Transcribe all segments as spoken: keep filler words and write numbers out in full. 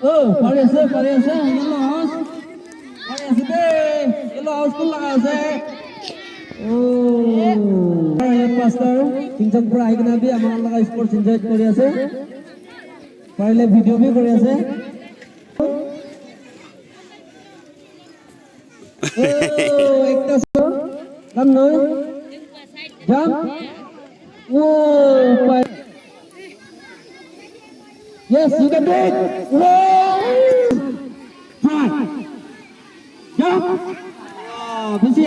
Oh, pari ase, pari ase, yellow house. Pari ase de, yellow house kun laga ase. Oh, headmaster, Tingchang pura ahi kena bi amar laga sports enjoy kori ase. Parile video bi kori ase. Oh, ekta so. Lam noi. Jump. Oh, pai. Yes, you can do it. Whoa! Try. Jump. Ah, bisi.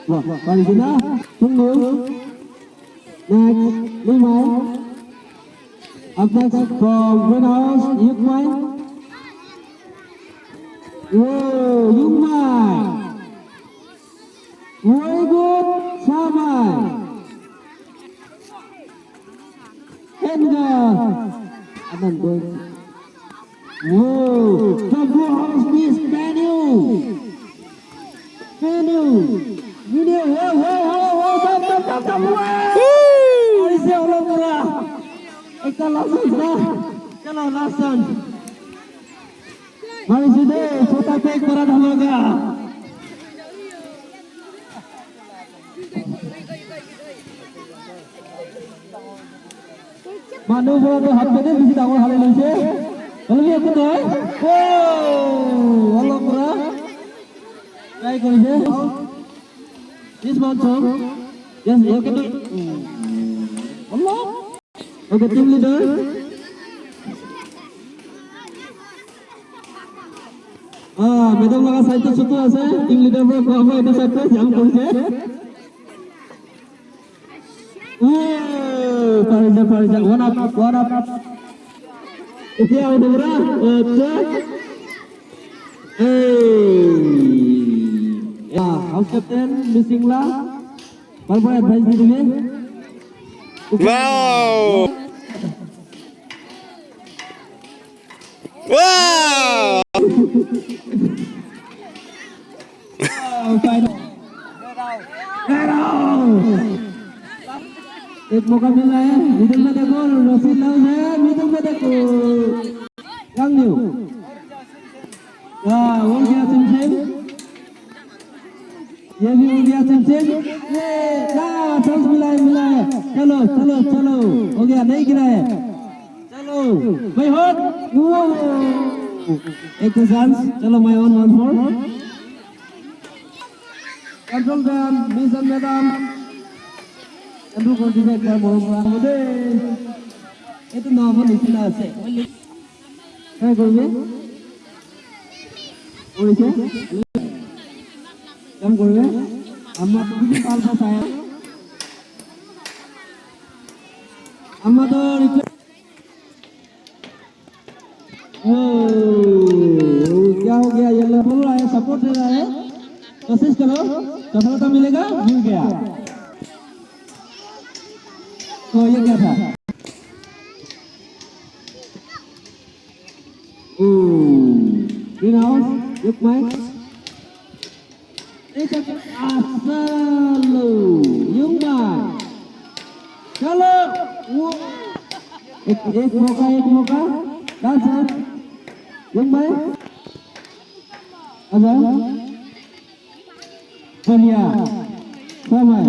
Wah, wah, kali sini. Tunggu. Next, Limau. Up next from Greenhouse, Yukmai. Whoa, Yukmai. Very good, Samai. And, uh, Aman boy. Whoa, the blue house, Miss Manu. Manu. Manu, whoa, whoa, whoa, whoa, jump, jump, jump, jump, whoa. Woo! Arise, Olomura. Ekta last one, sir. Chalo, last one. Arise de, chota pek bada dhamaka. Manu pora to hat pate bishi dangor hali loise. Hoile bi ekho nohoi. Oh, olop pora. Try korise. This one song. Yes, okay to. Olop. Okay, team leader. Ah, madam laga side te chutu ase, team leader para koa koa etu side te jump korise. Oh, parise, parise. One up, one up. Etia out hobra. Acha. Hey. Yeah, house captain, missing la. Bhal para advice di dibi. Wow! Wow! एक मौका मिला है, मिडिल में देखो, रफी लव है, मिडिल में देखो। Young Liu। वाह, हो गया तुमसे। ये भी हो गया तुमसे। ये, हाँ, चांस मिला है, मिला है। चलो, चलो, चलो। हो गया, नहीं गिरा है। चलो, भाई हट। वो, एक तो चांस। चलो, my own one more। Control them, miss and madam. Control কৰি দিবা একবাৰ মৰম কৰা হ'ব দেই। এইটো নহ'ব, নিচিনা আছে। Try কৰিবি। কৰিছে? কাম কৰিবি? আমাক তুমি ভাল পাইছা। আমাক request ओ, क्या हो गया? येलो बोल रहा है, सपोर्ट दे रहा है। कोशिश करो, सफलता मिलेगा। मिल गया। तो ये क्या था? Oh, green house, look mike. Asal lo, Yungba. Chalo. Wo. एक, एक मौका, एक मौका। Dance. Yungba. Ada. Chaliya. Samai.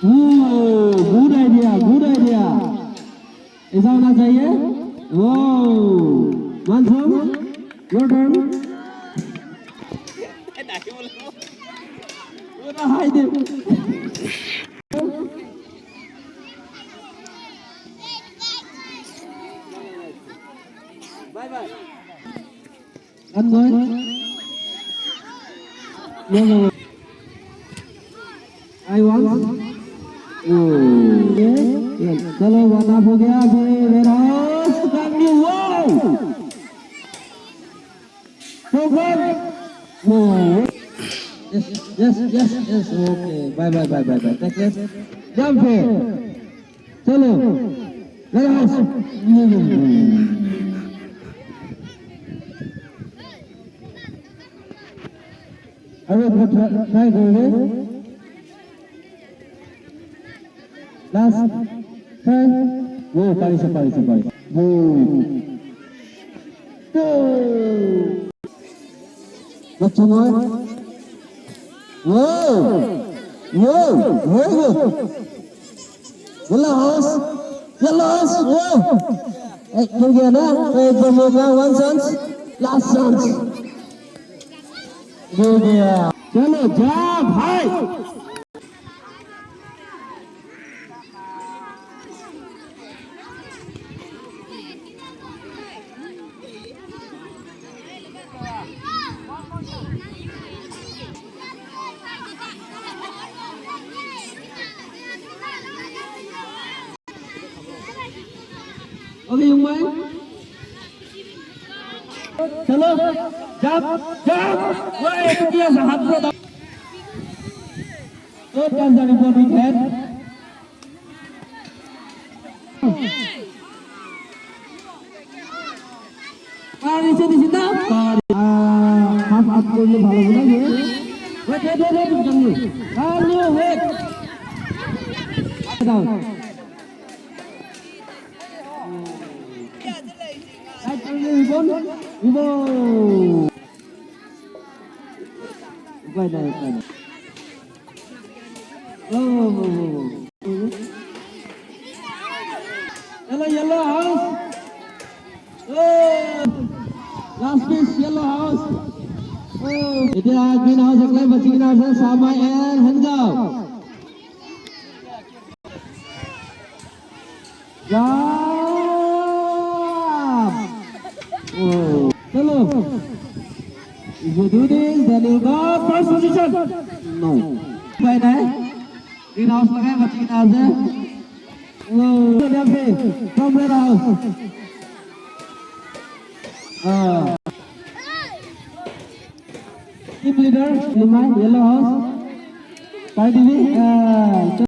Wo, good idea, good idea. ऐसा होना चाहिए। Wow, Mansum, your turn। वो तो हाय दे। Bye bye। One more। No, no, no। I want। Oh। ये, ये, चलो, one up हो गया। अभी red house, wow। Program। Oh। Yes, yes, yes, yes। Okay। Bye, bye, bye, bye, bye। Take care। Jump है। चलो, लड़ाओ। अरे, वो try, try कर ले। Last. Try. Oh, parise, parise, parise. Good. Go. Left to right. Whoa. Whoa. Very good. Yellow house. Yellow house. Whoa. Hey, good girl, huh? Hey, good girl, one chance. Last chance. Good girl. Chalo, jump high. Okay, yung mai. Chalo, jump, jump. Wah, itu dia sahat bro. Good chance dari Bobby Ken. Par ise disi na? Par. Ah, half out korle bhalo hobo na ki? Wait, wait, wait, wait, wait. Kalu, wait. Down. Right, rebound. Rebound. Upai nai, upai nai. Oh, oh, oh, oh. Yellow, yellow house. Oh. Last piece, yellow house. Oh. Etia green house ekla bachi kena ase, Samai and Hengao. Jump! Oh, chalo. If you do this, then you got first position. No. Upai nai. Green house lagai bachi kena ase. Oh, from red house. Ah. Team leader, Limai, yellow house. Pai dibi, ah,